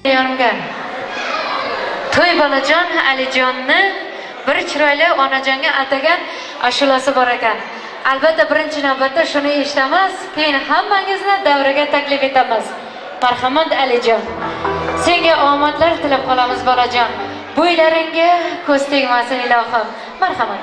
Yonimga to'y bolajon Alijonni bir chiroyli onajonga atagan ashulasi bor ekan. Albatta birinchi navbatda shuni eshitamiz, keyin hammangizni davraga taklif etamiz. Marhamat Alijon. Senga omadlar tilab qolamiz bolajon. Bo'ylaringga ko'z tegmasin ilohim. Marhamat.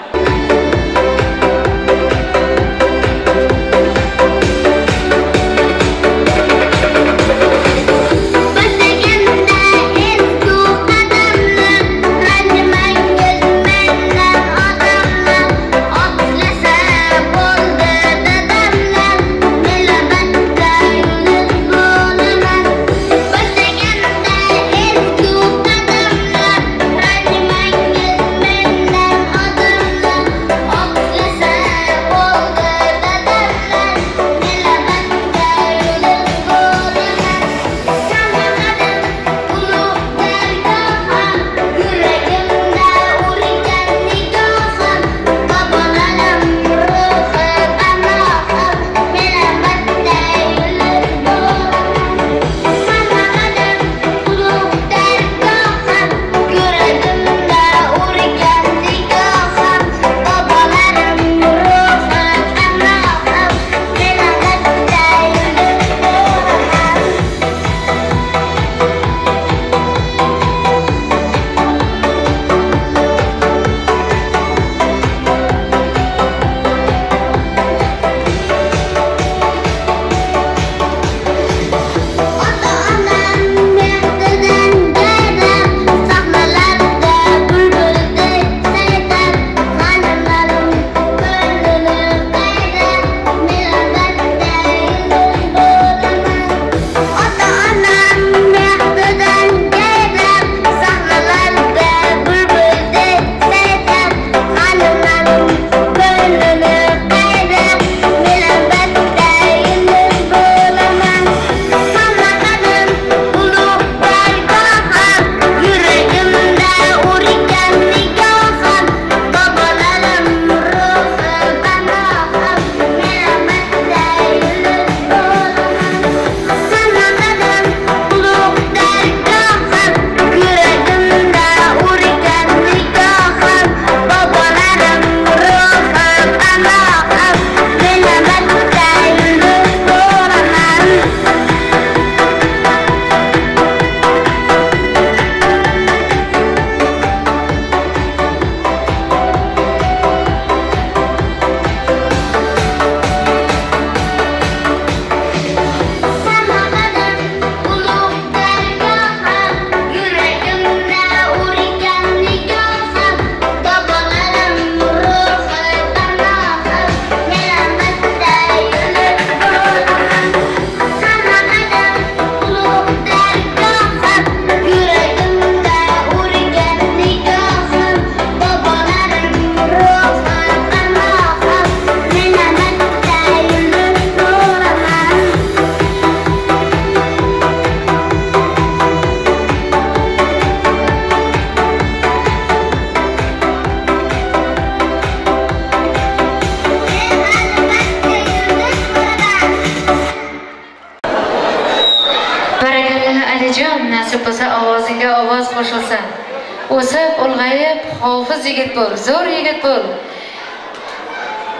O'sib, ulg'ayib, hofiz yigit bo'l, zo'r yigit bo'l.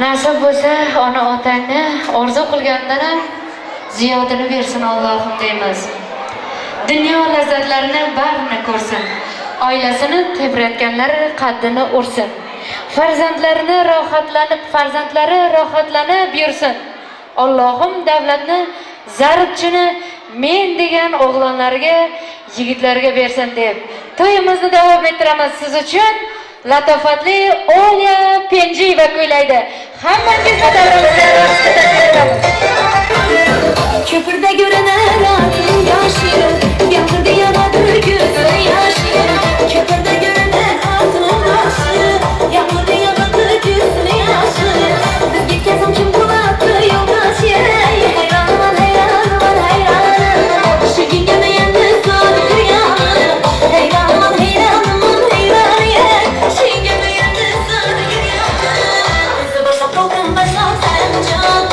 Nasib bo'lsa, ona otangni orzu qilgandan ham ziyodini bersin Allohim deymiz. Dunyo lazzatlarini barini ko'rsin. Oilasini tebratganlar qaddini ursin. Farzandlarini rohatlanib, farzandlari rohatlanib yursin. Allohim davlatni, zarbchini men degan o'g'lonlarga, yigitlarga bersin deb to'yimizni davom ettiramiz. Siz uchun latofatli Olya Penjiyeva kuylaydi. Hammangizni davramizga taklif etamiz. Ko'pirda ko'rinar otim yoshi, yomg'irda yog'adir ko'zi yoshi. Ko'pirda ko'rinar otim yoshi, yomg'irda yog'adir ko'zi yoshi. Bizga kezim kim bo'ladi yo'ldoshi? Hayronman, hayronman, hayronman. Shu kunga endi zo'r yonim. Hayronman, hayronman, hayronman. Shu kunga endi zo'r yonim. O'zi boshlab to'lqin boshlab sanjon.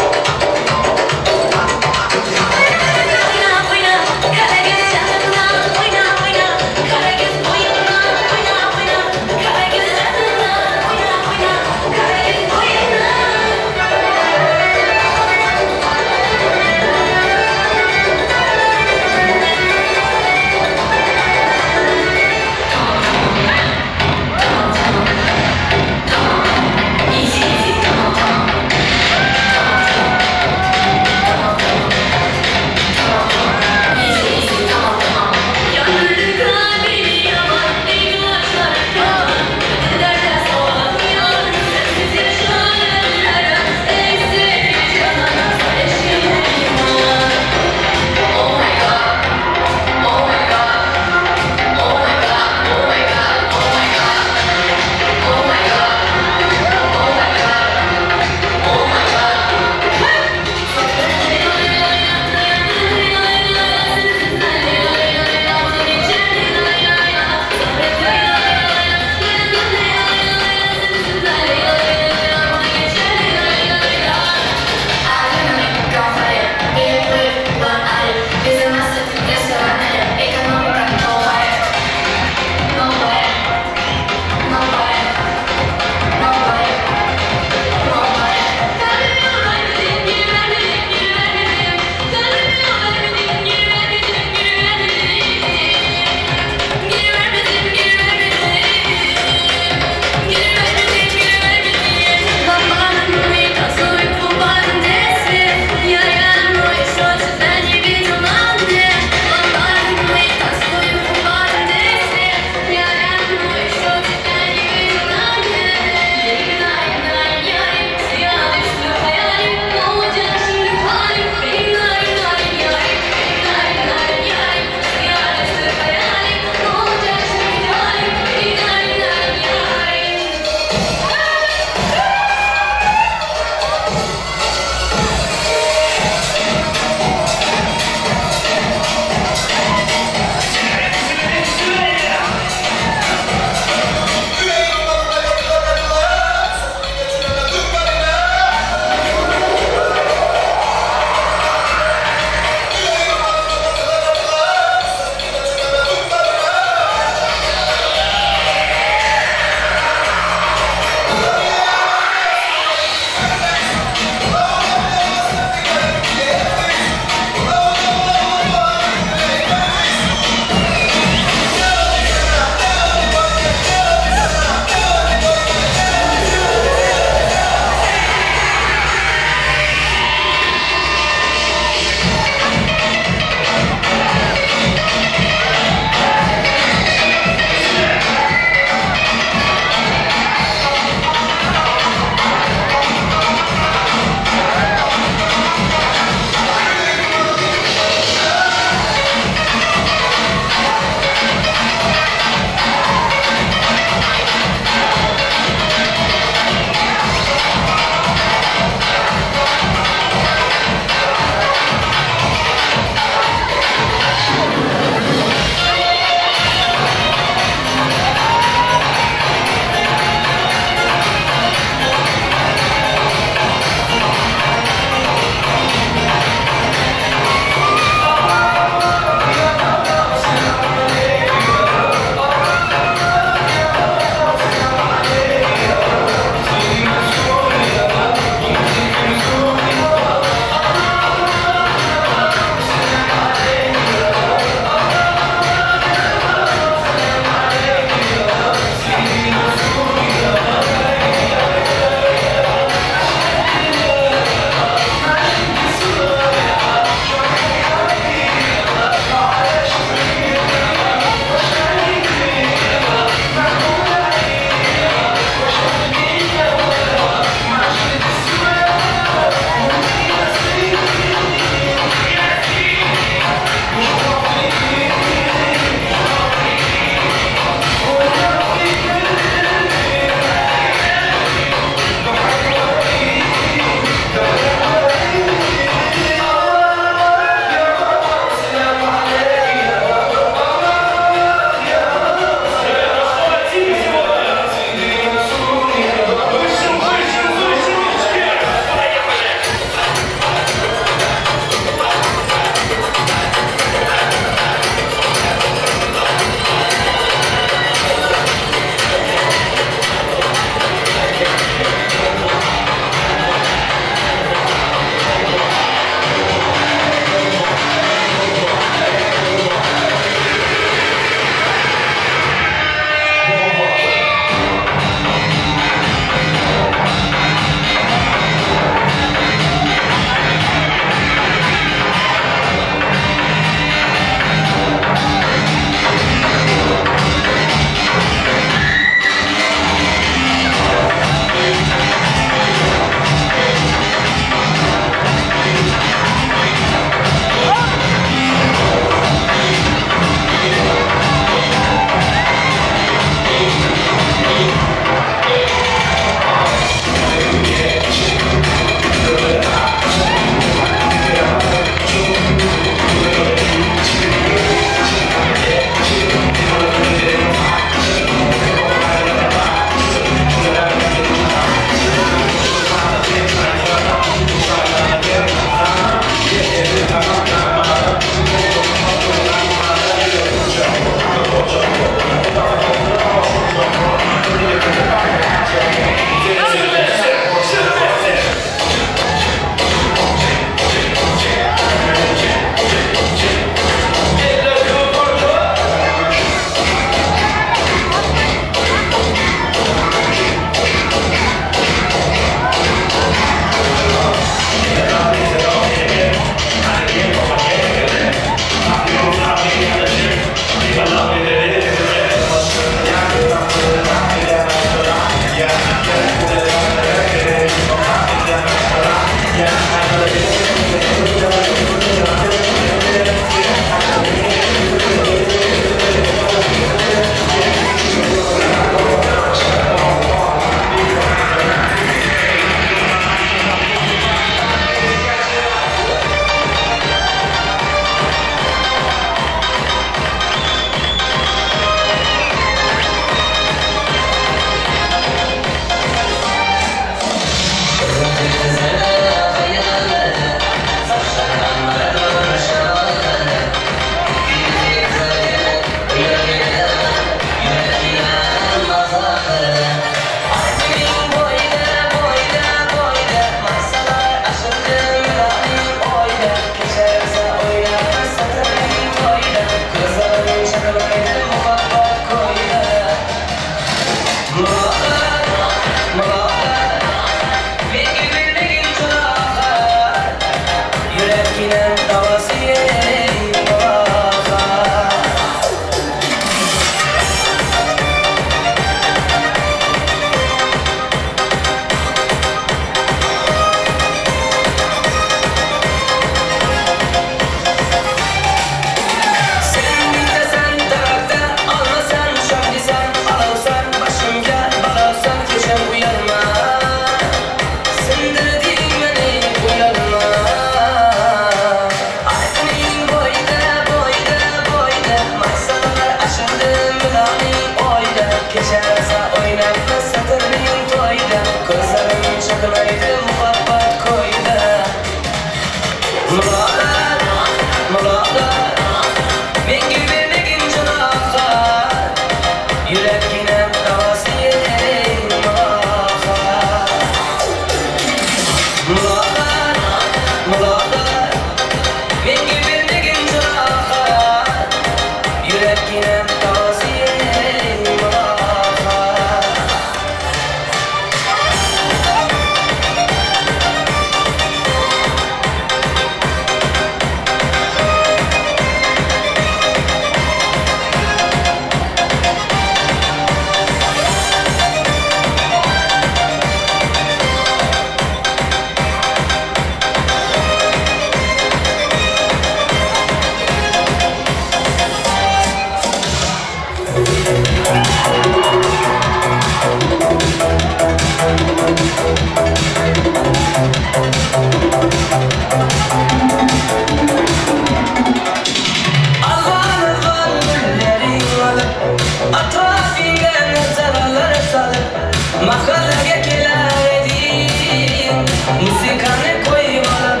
Mahallaga kelar edik, musikani qo'yib olib.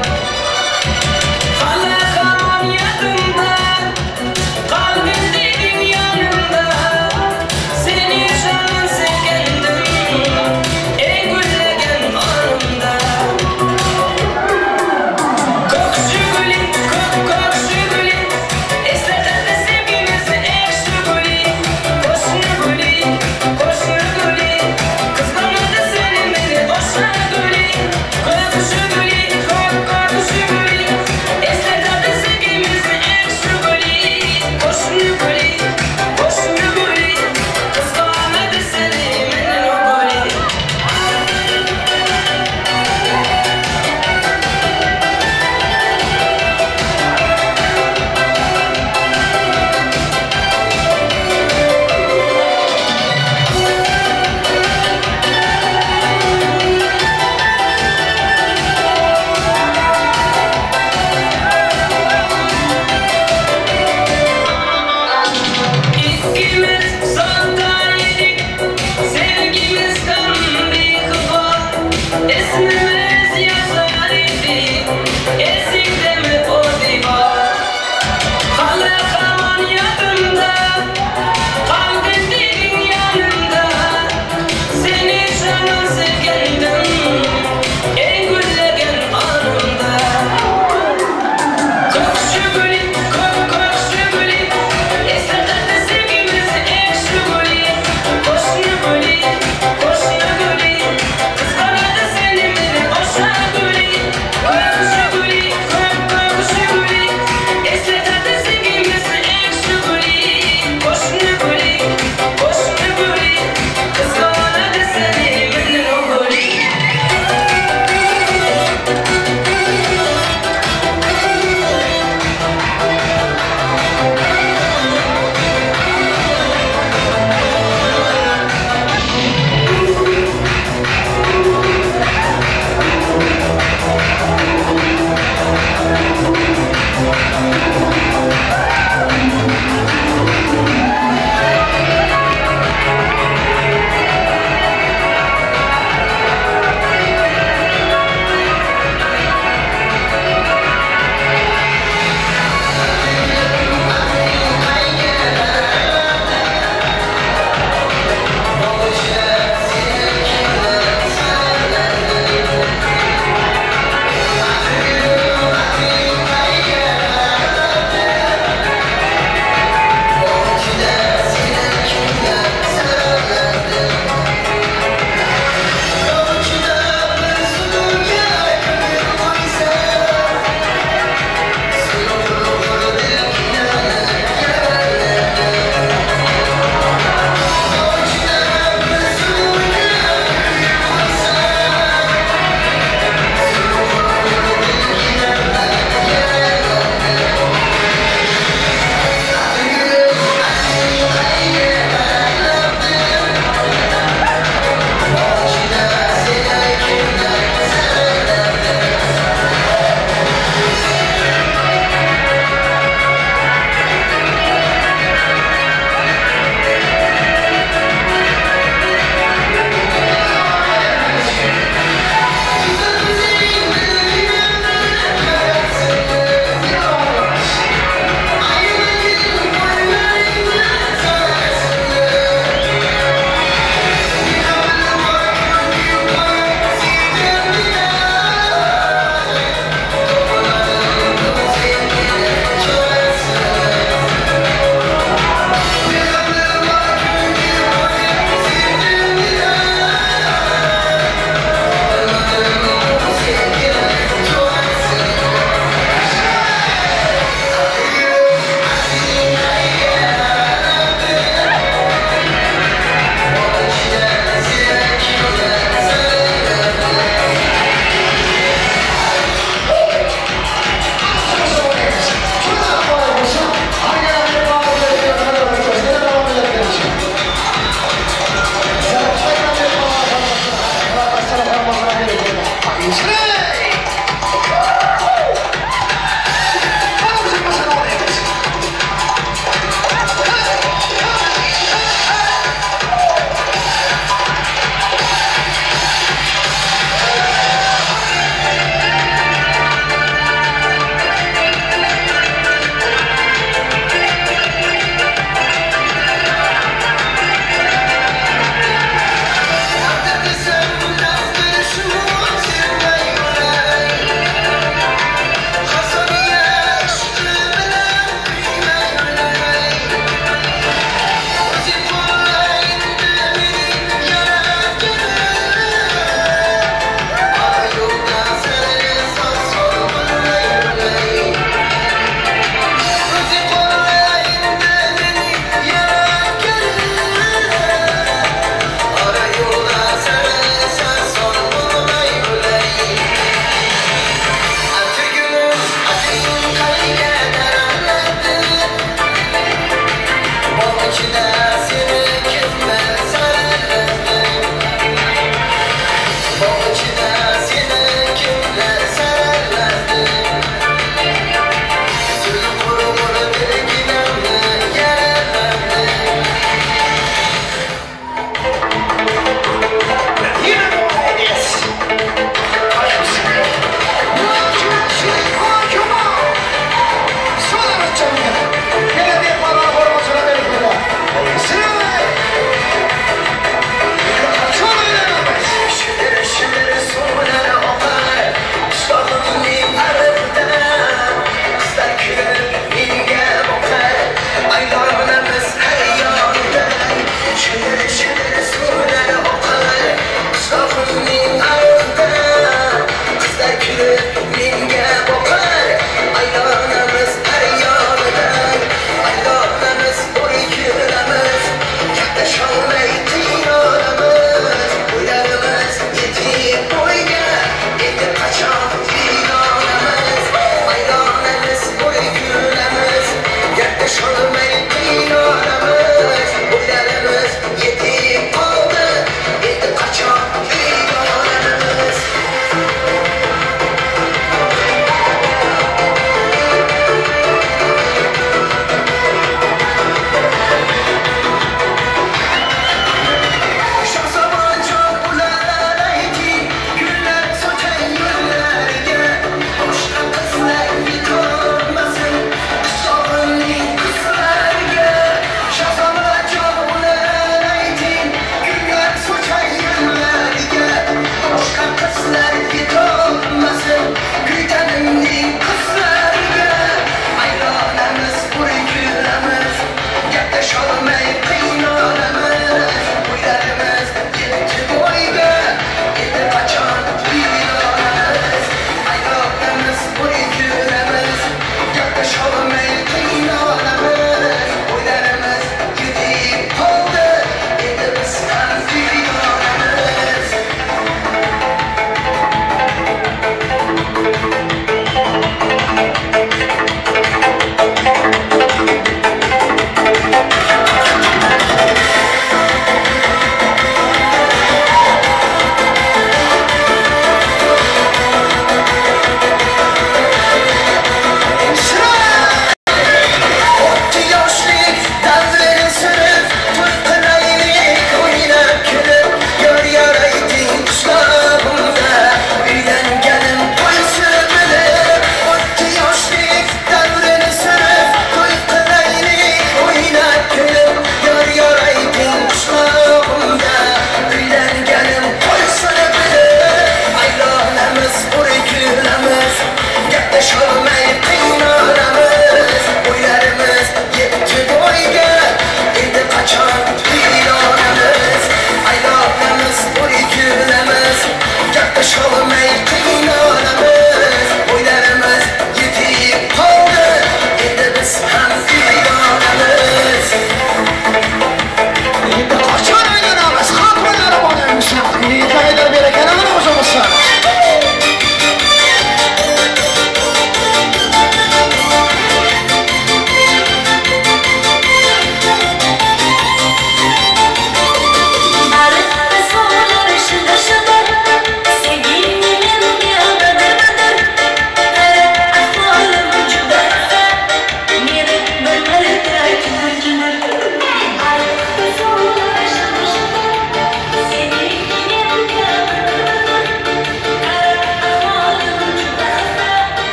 Hali hamon yodimda, qalbim deding yonimda. Seni jonim sevgandim, eng gullagan onimda. Ko'k Jiguli, ko'k ko'k Jiguli, eslatadi sevgimizni eng Jiguli. Qo'shni guli, qo'shni guli, qizg'anadi seni meni o'sha guli. Ko'k Jiguli, ko'k ko'k Jiguli, eslatadi sevgimizni eng Jiguli. Qo'shni guli, qo'shni guli, qizg'anadi seni meni guli. İkimiz sodda yedik, sevgimiz tam bir hıva. İsmimiz yazar idi, esingdemi o divar? Hali hamon yodimda, qalbim deding yonimda. Seni jonim sevgandim, eng gullagan onimda. Ko'k Jiguli, ko'k ko'k Jiguli, eslatadi sevgimizni eng Jiguli. Qo'shni guli, qo'shni guli, qizg'anadi seni meni o'sha guli. Ko'k Jiguli, ko'k ko'k Jiguli, eslatadi sevgimizni eng Jiguli. Qo'shni guli, qo'shni guli, qizg'anadi seni meni guli.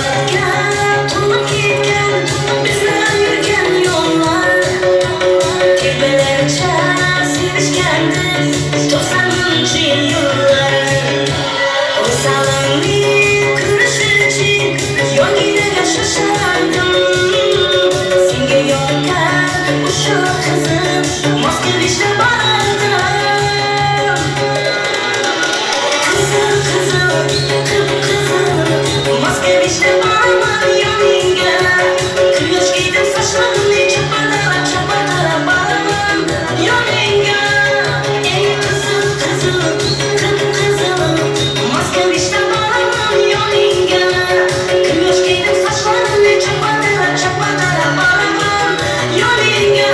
Muhabbatga to'lib ketgan bizni yurgan yo'llar, telbalarcha sevishgandi 90-yillar. Visolingni ko'rish uchun yoningga shoshardim. Senga yoqqan o'sha qizim Moskvaga borardim. Qizil qizil qip-qizil Moskvaga boraman yoningga. Quyosh kiydim sochlarimni chapadala chapadala boraman yoningga. Ey qizil qizil qip-qizil Moskvaga boraman yoningga. Quyosh kiydim sochlarimni chapadala chapadala boraman yoningga.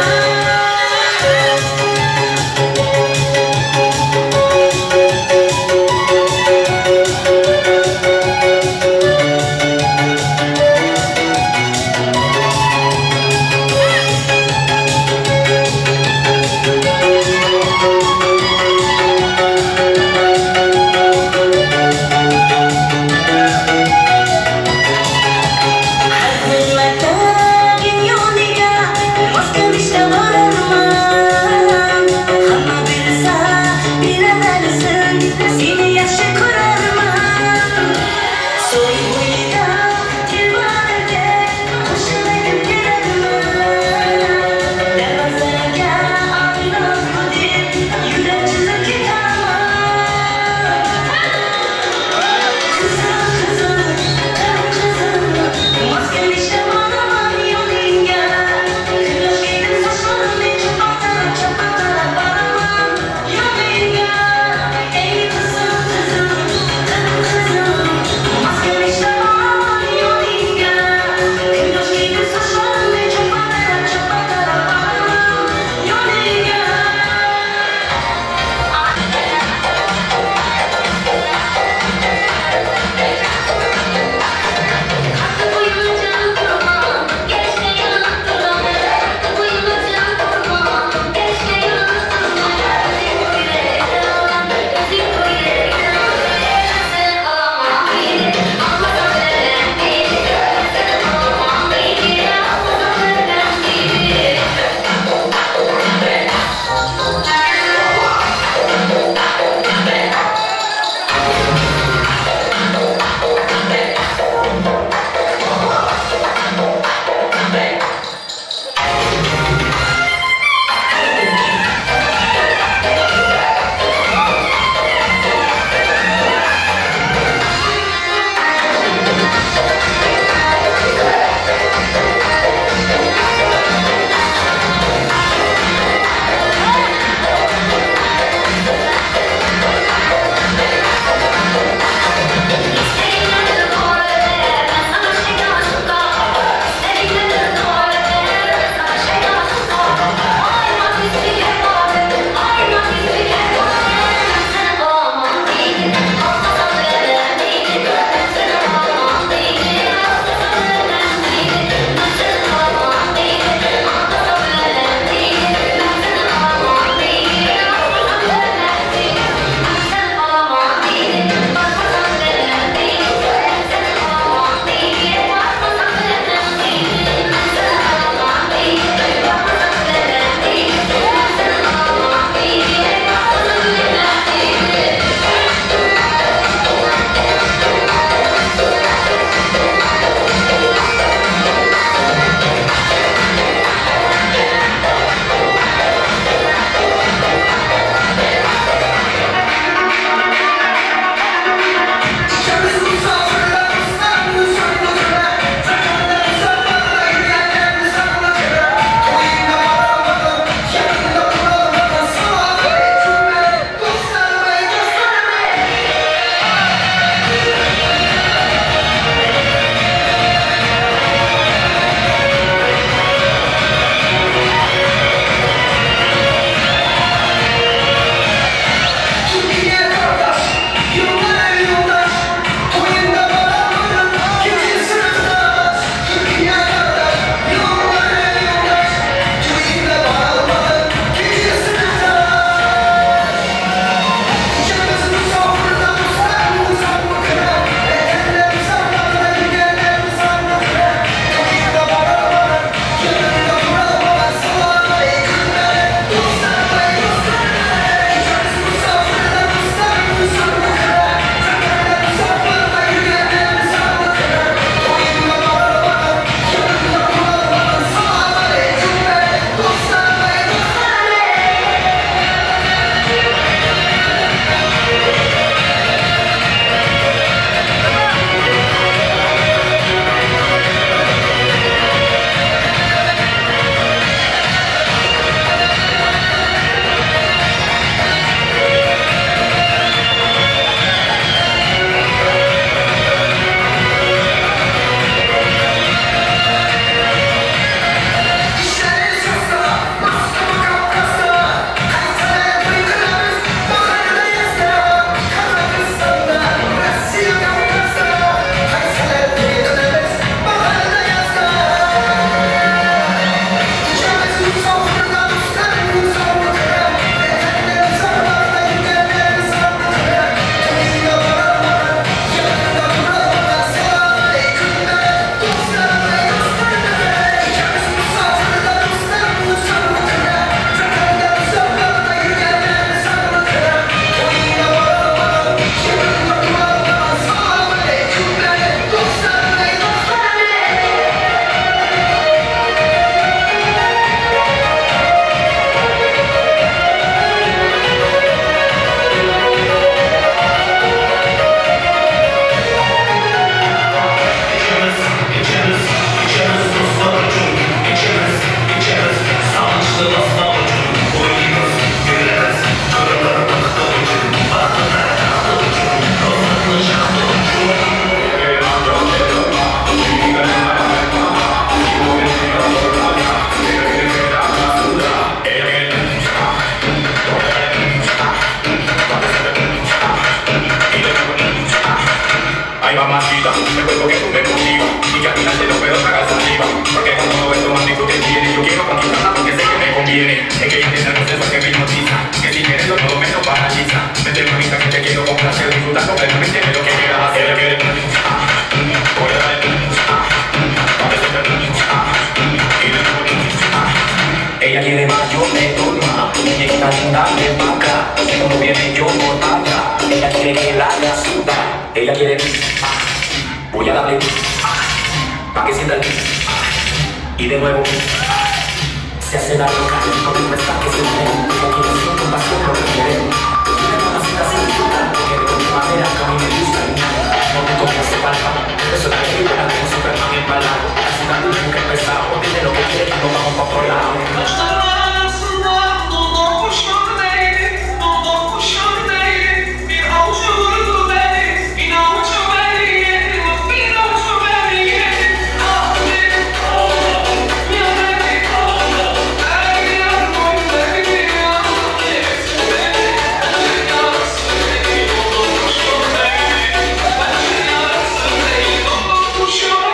Dale pa' acá, si uno viene yo por allá. Ella quiere que la haga sudar, ella quiere voy a darle pa' que sienta el y de nuevo se hace la loca, no me cuesta que se mueve. Ella quiere sin compasión lo que quiere. Tiene una cita sin disfrutar, porque de mi manera que a mí me gusta. No me comienza palpa, eso es película como Superman embalado. Es una mujer pesado, tiene lo que quiere y nos vamos pa' otro lado. Sure.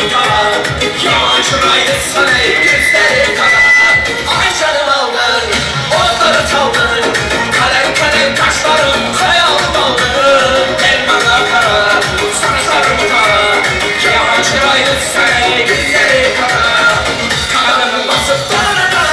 Yaman chiroyli sanay ko'zlari qara. Ayshani aldın, otları çaldın. Kalem kalem kaşlarım hayalim aldın. Gel bana kara, saçlarımı tara. Yaman chiroyli sanay ko'zlari qara. Qadamim bosib dara dara.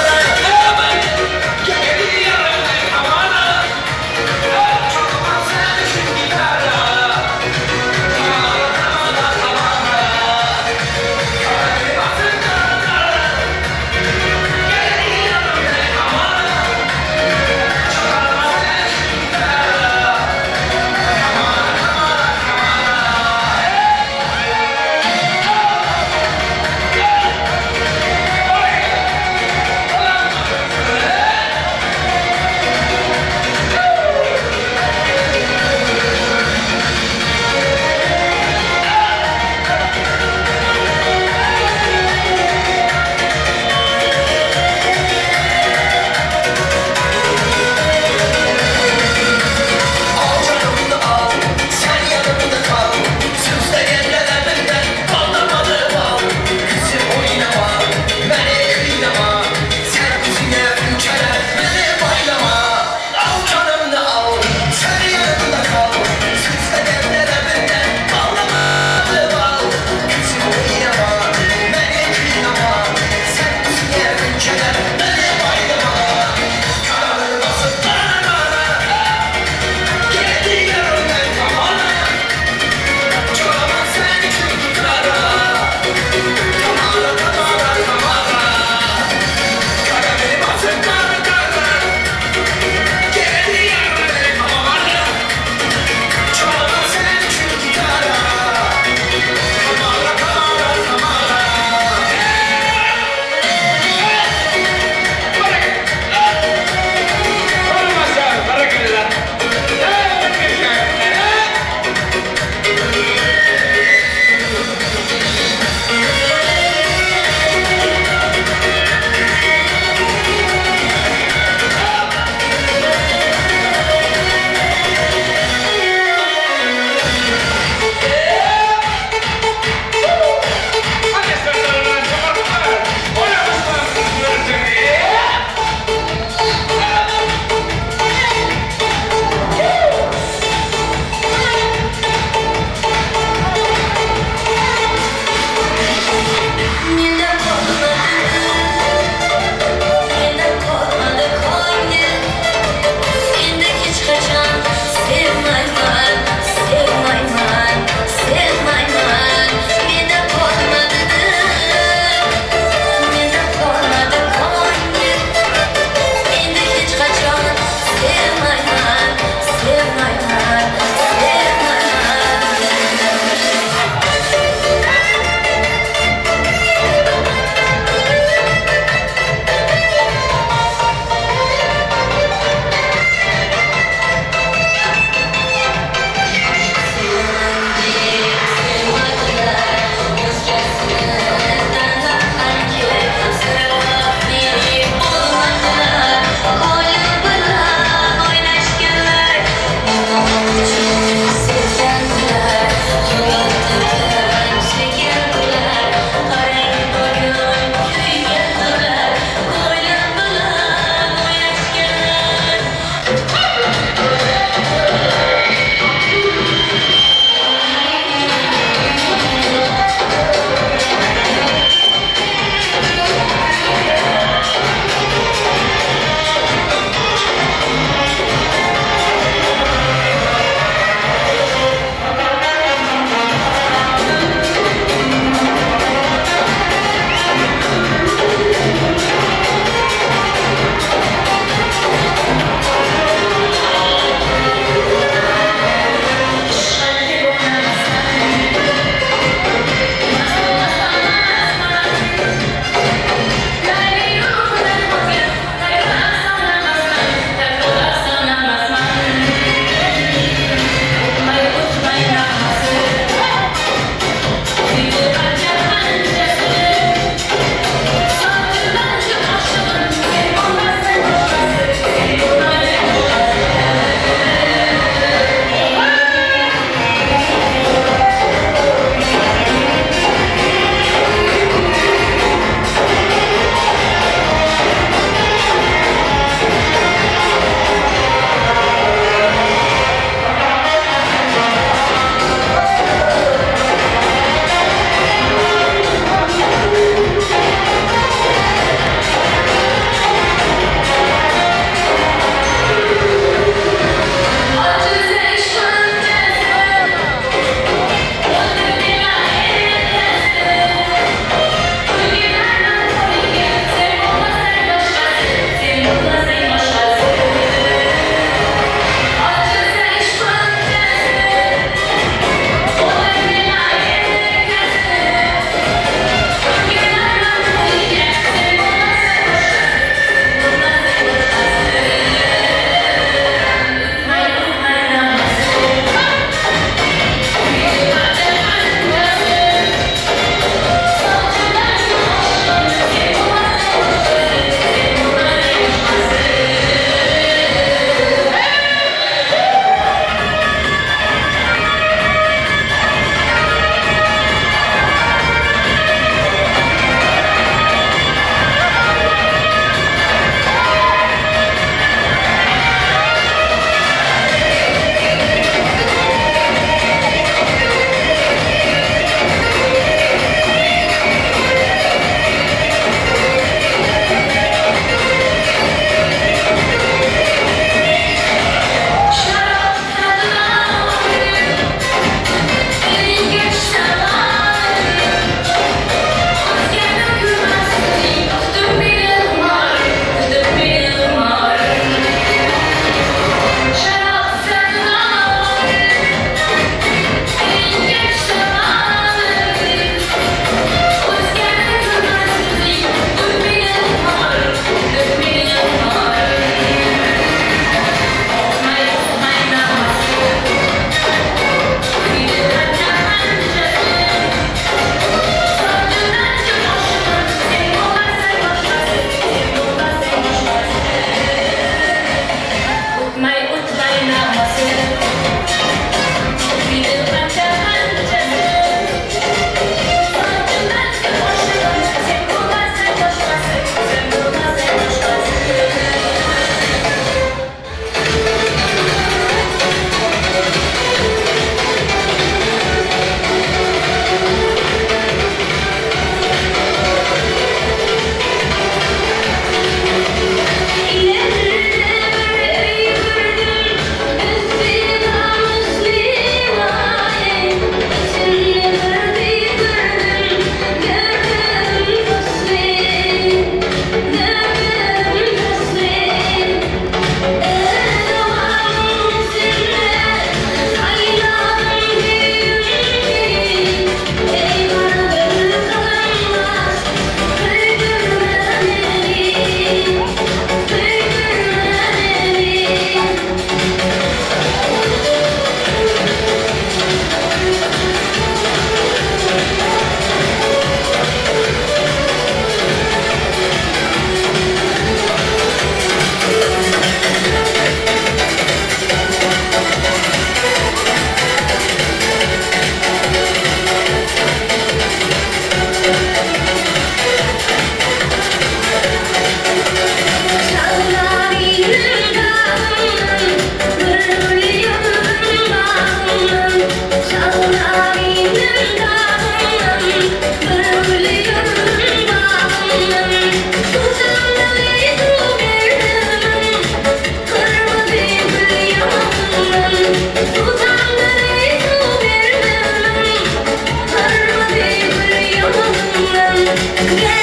Gel.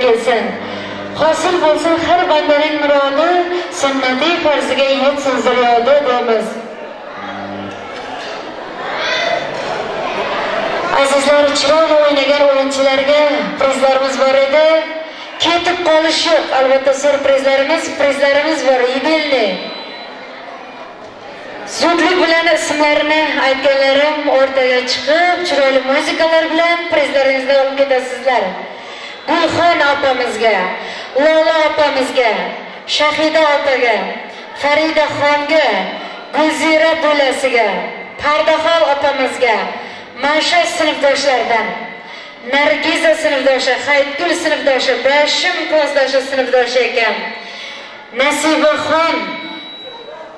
kelsin. Hosil bo'lsin har bandaning murodi, sunnati farziga yetsin ziryodi deymiz. Azizlar, chiroyli o'ynagan o'yinchilarga prizlarimiz bor edi. Ketib qolish yo'q, albatta syurprizlarimiz, prizlarimiz bor, yubilni. Zudlik bilan ismlarini aytganlarim o'rtaga chiqib, chiroyli muzikalar bilan prizlaringizni olib ketasizlar. Gulxon opamizga, Lola opamizga, Shahida opaga, Faridaxonga, Gulzira bo'lasiga, Pardaxol opamizga, Masha sinfdoshlaridan, Nargiza sinfdoshi, Hayitgul sinfdoshi, Bashim klassdoshi sinfdoshi ekan. Nasibaxon,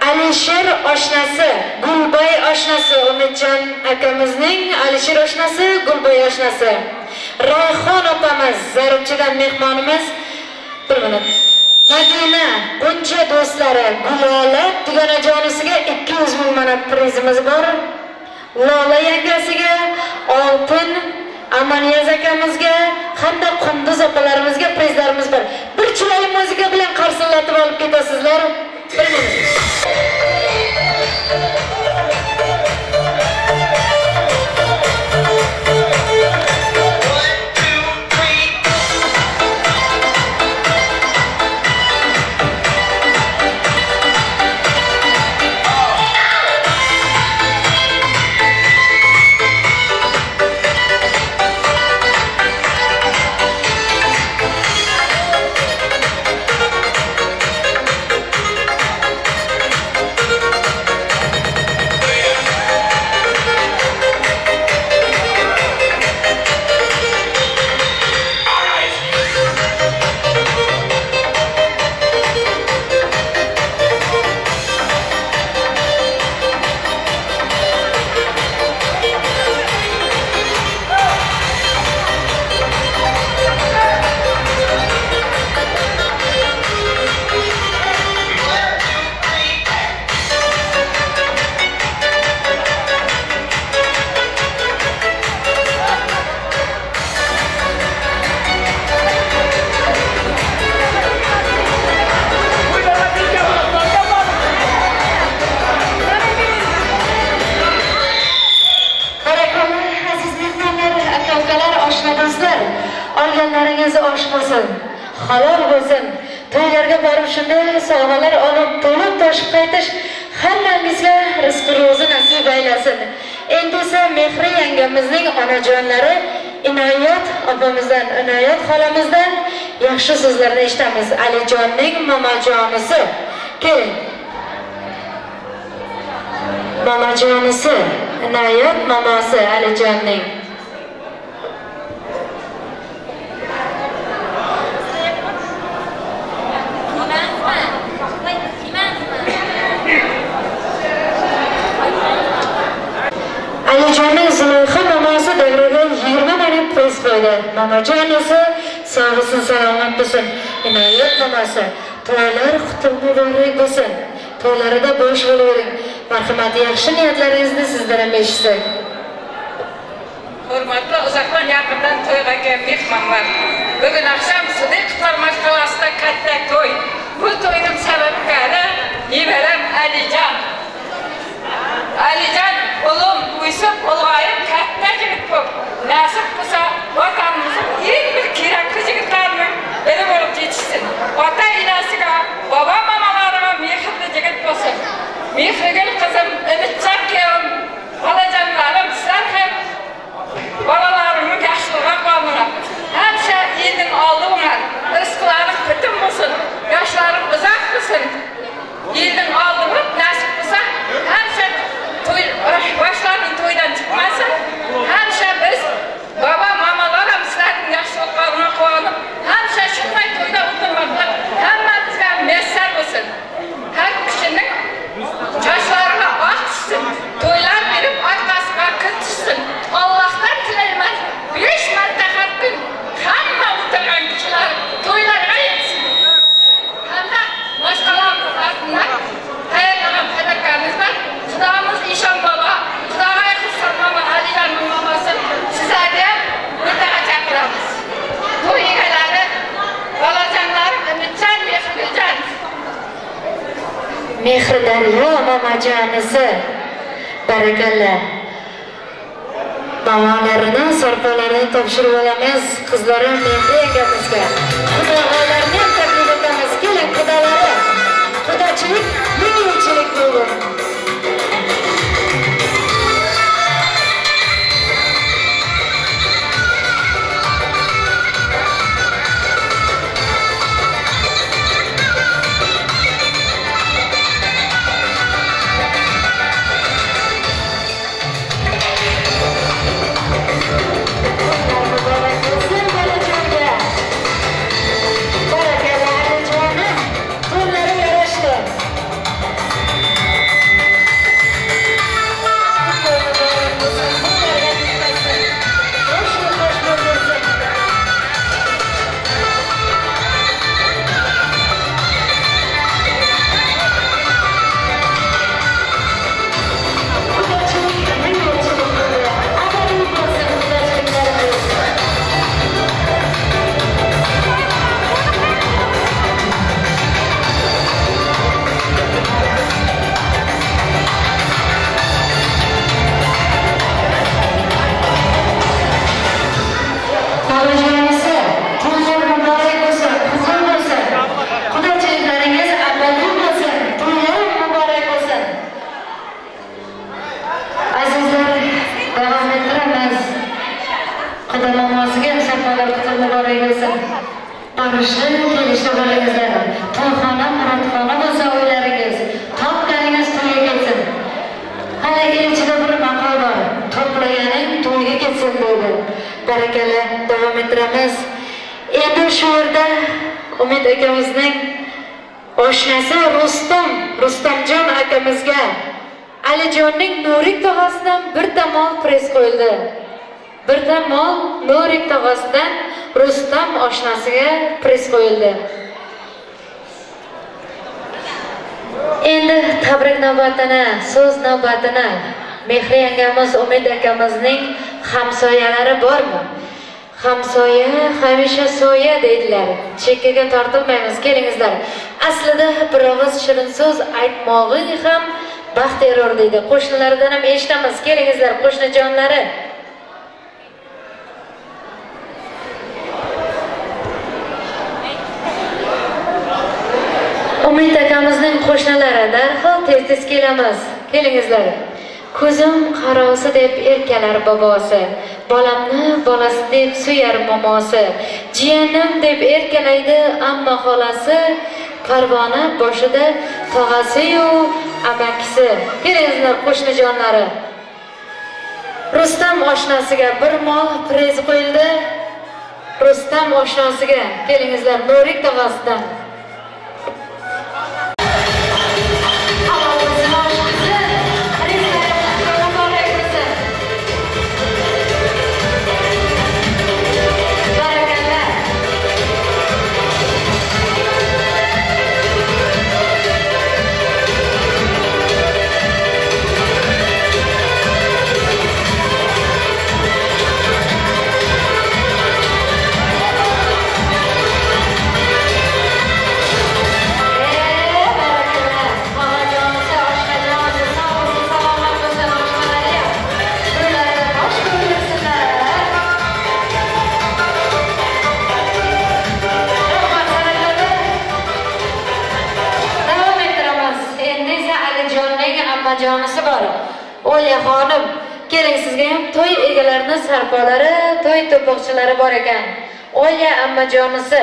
Alisher oshnasi, Gulbay oshnasi, Umidjon akamizning Alisher oshnasi, Gulbay oshnasi. Rayhon opamiz, Zarubchidan mehmonimiz. Bir minut. Madina, buncha do'stlari, Gulola dugonajonisiga 200 ming manat prizimiz bor. Lola yangasiga, Oltin Amaniyaz akamizga hamda Qunduz opalarimizga prizlarimiz bor. Bir chiroyli muzika bilan qarsillatib olib ketasizlar. Bir minut. Olganlaringiz osh bo'lsin, halol bo'lsin. To'ylarga borib shunday sovg'alar olib, to'lib toshib qaytish hammamizga rizq ro'zi nasib aylasin. Endi esa Mehri yangamizning onajonlari Inoyat opamizdan, Inoyat xolamizdan yaxshi so'zlarni eshitamiz. Alijonning momajonisi. Keling. Momajonisi, Inoyat mamosi Alijonning. Alijonning Zulayho mamosi davraga 20 manat priz qo'ydi. Momajonisi sog' bo'lsin, salomat bo'lsin. Inoyat mamosi, to'ylar qutlug' muborak bo'lsin. To'ylarida bosh bo'lavering. Marhamat, yaxshi niyatlaringizni sizdan ham eshitsak. Hurmatli uzoqdan yaqindan to'yga kelgan mehmonlar. Bugun oqshom Sidiqovlar mashg'ulotida katta to'y. Bu to'yning sababkori nevaram Alijon. Alijon o'g'lim o'sib ulg'ayib katta yigit bo'lib, nasib qilsa vatanimizning eng bir kerakli yigitlarining biri bo'lib yetishsin. Ota enasiga, bobo mamalariga mehrli yigit bo'lsin. Mehrigul qizim, Umidjon kuyovim, bolajonlarim, sizlar ham bolalarimni yaxshiligiga quvoninglar. Hamisha elning oldi bo'lar, rizqlaring bitim bo'lsin, yoshlaring uzoq bo'lsin. Elning oldi bo'lib, nasib qilsa hamisha to'y boshlaring to'ydan chiqmasin. Hamisha biz baba mamalar ham sizlarning yaxshiliklaringga Mehri daryo momajonisi. Barakalla. Mamalarini, sarpalarini topshirib olamiz qizlari Mehri yangamizga. Qudag'olarni ham taklif etamiz. Keling qudalari. Qudachilik ming yilchilik bo'lsin. Barakalla, davom ettiramiz. Endi shu yerda Umid akamizning oshnasi Rustamjon akamizga Alijonning Nurik tog'asidan bir mol press qo'yildi. Bir mol Nurik tog'asidan Rustam oshnasiga press qo'yildi. Endi tabrik navbatini, so'z navbatini Mehri yangamiz Umid akamizning hamsoyalari bormi? Hamsoya hamisha soya deydilar. Chekkaga tortilmaymiz, kelingizlar. Aslida bir og'iz shirin so'z aytmog'ing ham baxt erur deydi. Qo'shnilardan ham eshitamiz. Kelingizlar, qo'shnijonlari. Umid akamizning qo'shnilari darhol tez-tez kelamiz. Kelingizlar. Ko'zim qarosi deb erkalar bobosi, bolamni bolasi deb suyar momosi, jiyanim deb erkalaydi amma xolasi, parvona boshida tog'asi-yu amakisi. Kelingizlar qo'shnijonlari. Rustam oshnasiga bir mol prez qo'yildi. Rustam oshnasiga kelingizlar Nurik tog'asidan. Jonisi bor. O'lya xonim, keling sizga ham to'y egalarining sarpolari, to'y to'poqchilari bor ekan. O'lya ammajonisi,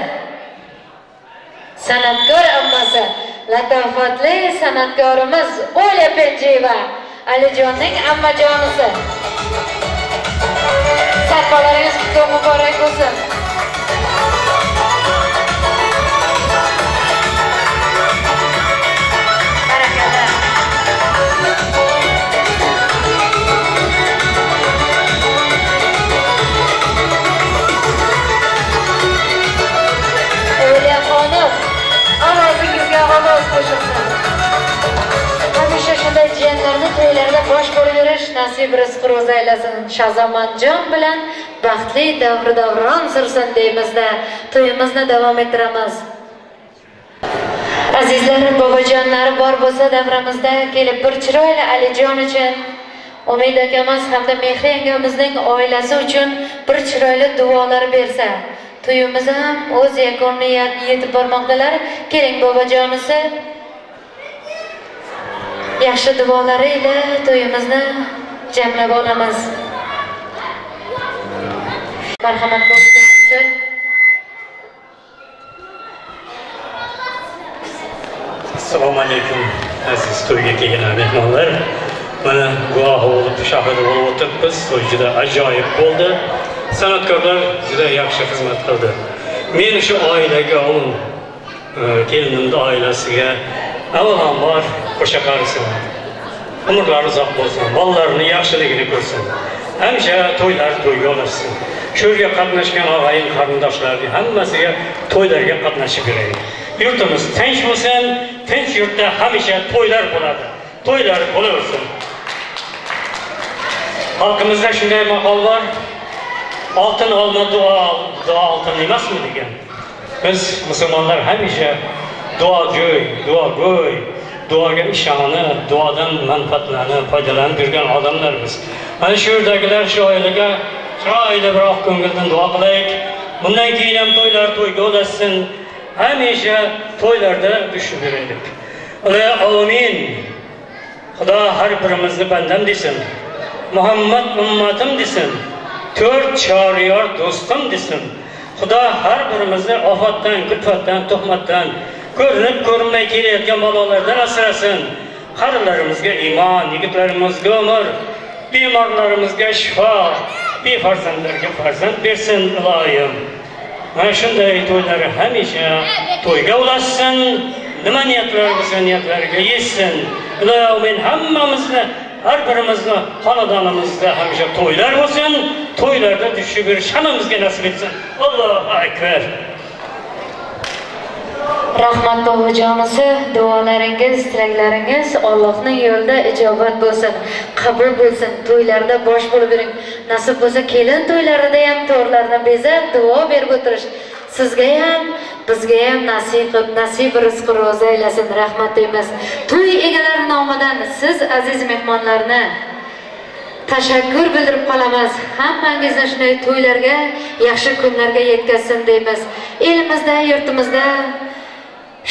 san'atkor ammasi, latofatli san'atkorimiz O'lya Penjiyeva, Alijonning ammajonisi. Sarpolaringiz qutlug' muborak bo'lsin. Hamisha shunday jiyanlarni to'ylarda bosh bo'lib yurish nasib rizq ro'za aylasin. Shahzomonjon bilan baxtli davr davron sursin deymizda to'yimizni davom ettiramiz. Azizlar, bobojonlari bor bo'lsa davramizda kelib bir chiroyli Alijon uchun, Umid akamiz hamda Mehri yangamizning oilasi uchun bir chiroyli duolar bersa, to'yimiz ham o'z yakuniga yetib bormoqdalar. Keling bobojonisi yaxshi duolari ila to'yimizni jamlab olamiz. Marhamat bobojonisi. Assalomu alaykum aziz to'yga kelgan mehmonlar. Mana guvohi bo'lib, shohidi bo'lib o'tiribmiz. To'y juda ajoyib bo'ldi. San'atkorlar juda yaxshi xizmat qildi. Men shu oilaga, kelinimni oilasiga avvalambor qo'sha qarisin. Umrlari uzoq bo'lsin, bolalarini yaxshiligini ko'rsin. Hamisha to'ylar to'yga olsin. Shu yerga qatnashgan og'ayin qarindoshlarning hammasiga to'ylarga qatnashib beraylik. Yurtimiz tinch bo'lsin, tinch yurtda hamisha to'ylar bo'ladi. To'ylar bo'laversin. Xalqimizda shunday maqol bor: oltin olma duo, duo oltin emasmi degan. Biz musulmonlar hamisha duojo'y, duogo'y, duoga ishonib, duodan manfaatlanib, foydalanib yurgan odamlarmiz. Mana shu yerdagilar shu oilaga chiroyli bir oq ko'ngildan duo qilaylik. Bundan keyin ham to'ylar to'yga ulassin. Hamisha to'ylarda tushib beraylik. Amin. Xudo har birimizni bandam desin. Muhammad ummatim desin. 4 choriyor do'stim desin. Xudo har birimizni ofatdan, kulfatdan, tuhmatdan, ko'rinib ko'rinmay kelayotgan balolardan asrasin. Qarilarimizga iymon, yigitlarimizga umr, bemorlarimizga shifo, befarzandlarga farzand bersin iloyim. Mana shunday to'ylar hamisha to'yga ulassin. Nima niyatlar bo'lsa niyatlariga yetsin. Iloyim hammamizni, har birimizni xonadonimizda hamisha to'ylar bo'lsin. To'ylarda tushib berish hammamizga nasib etsin. Allohu akbar. Rahmat bobojonisi, duolaringiz, tilaklaringiz Allohning yo'lida ijobat bo'lsin, qabul bo'lsin. To'ylarda bosh bo'lib bering. Nasib bo'lsa kelin to'ylarida ham to'rlarni bezab, duo berib o'tirish sizga ham, bizga ham nasib qilib, nasib rizq ro'za aylasin. Rahmat deymiz. To'y egalari nomidan siz aziz mehmonlarni tashakkur bildirib qolamiz. Hammangizni shunday to'ylarga, yaxshi kunlarga yetkazsin deymiz. Elimizda, yurtimizda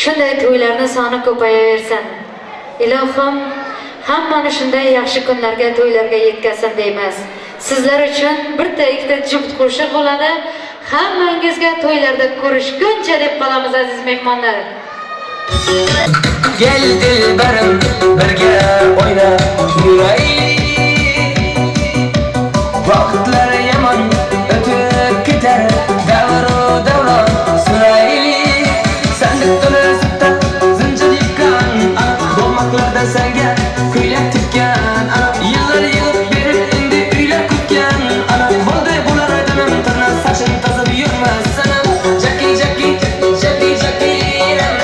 shunday to'ylarni soni ko'payaversin. Ilohim hammani shunday yaxshi kunlarga, to'ylarga yetkazsin deymiz. Sizlar uchun bitta ikkita juft qo'shiq bo'ladi. Hammangizga to'ylarda ko'rishguncha deb qolamiz aziz mehmonlar. Gel dilberim birga o'yna yuraylik. Vaqtlar yomon o'tib ketar, davru davron suraylik. Sandiq to'la sutta zinjir yipgan, bo'lmoqlarda senga ko'ylak tikkan. Yillar yig'ib berib endi uylar kutgan. Bo'ldi bular dilim tirna sachin tozib yurmas sanam. Jaki jaki jaki jakirim,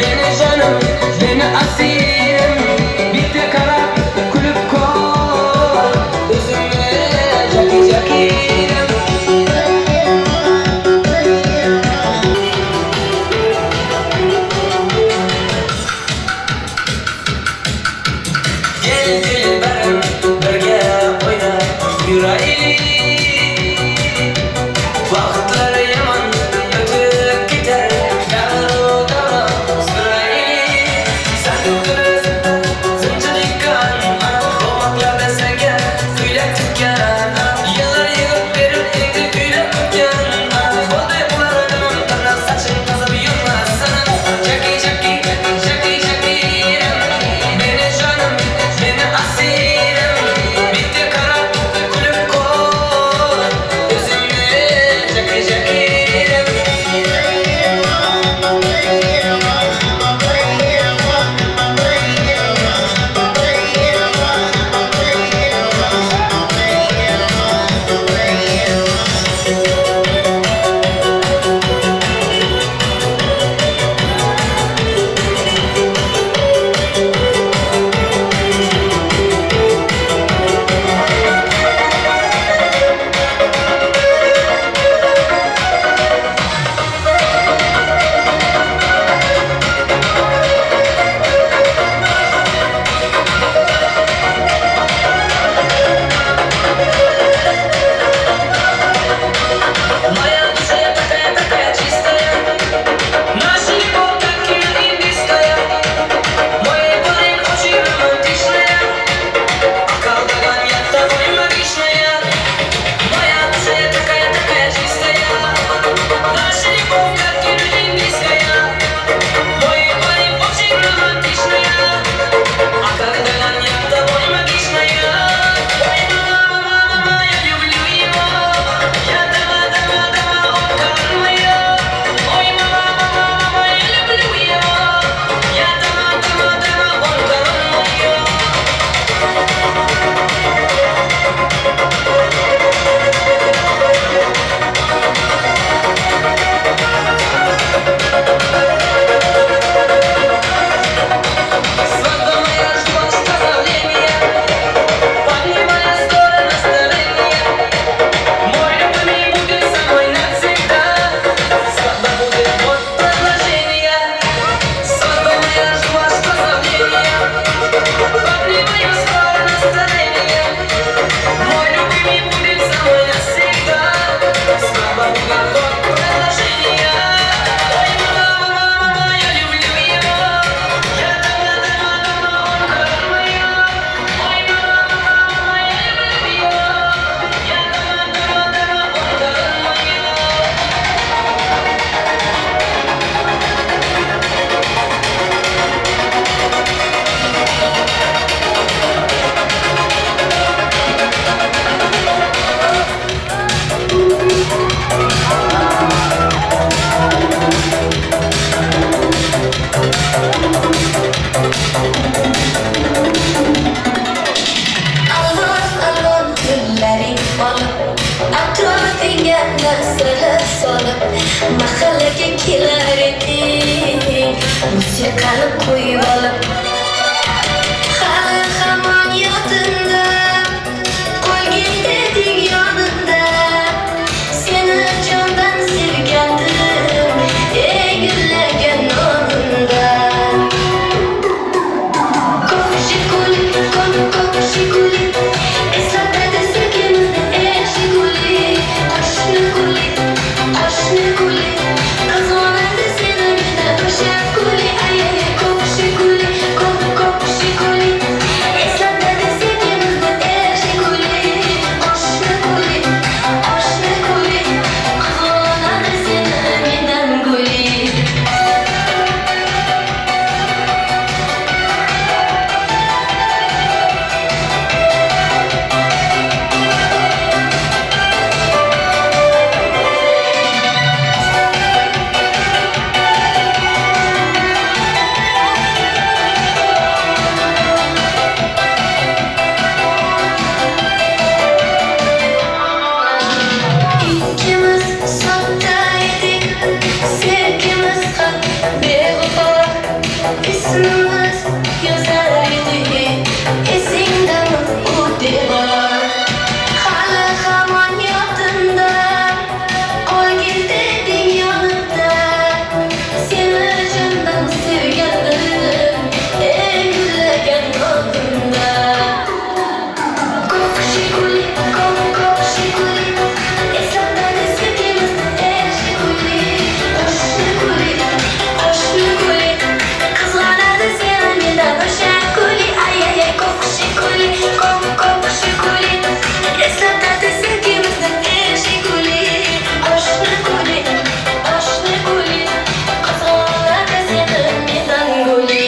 beni jonim, beni asirim. Bitta qarab kulib ko'r o'zimni. Jaki jaki. Kelar eding musiqani qo'yib olib. Hali hamon yodimda, qo'lga deding yonimda. Seni jondan sevgandim, ey gullagan nonimda. Ko'k Jiguli, ko'k ko'k Jiguli, eslatadi sevgimizni ey Jiguli. Qo'shni guli, qo'shni guli, qizg'onadi seni mendan o'sha guli. Ay ay ko'k Jiguli, ko'k ko'k Jiguli, eslatadi sevgimizni ey Jiguli. Qo'shni guli, qo'shni guli, qizg'onadi seni mendan guli. Ikkimiz sodda edik, sevgimiz ham beg'ubor. Ismimiz yozar edik, esingdami u devor? Hali hamon yodimda, qo'lga deding yonimda. Seni jondan sevgandim, ey gullagan nonimda. Ko'k Jiguli, ko'k ko'k Jiguli, eslatadi sevgimizni ey Jiguli. Qo'shni guli, qo'shni guli, qizg'onadi seni mendan o'sha guli. Ay ay ay ko'k Jiguli, ko'k ko'k Jiguli, eslatadi sevgimizni ey Jiguli. Qo'shni guli, qo'shni guli, qizg'onadi seni mendan guli.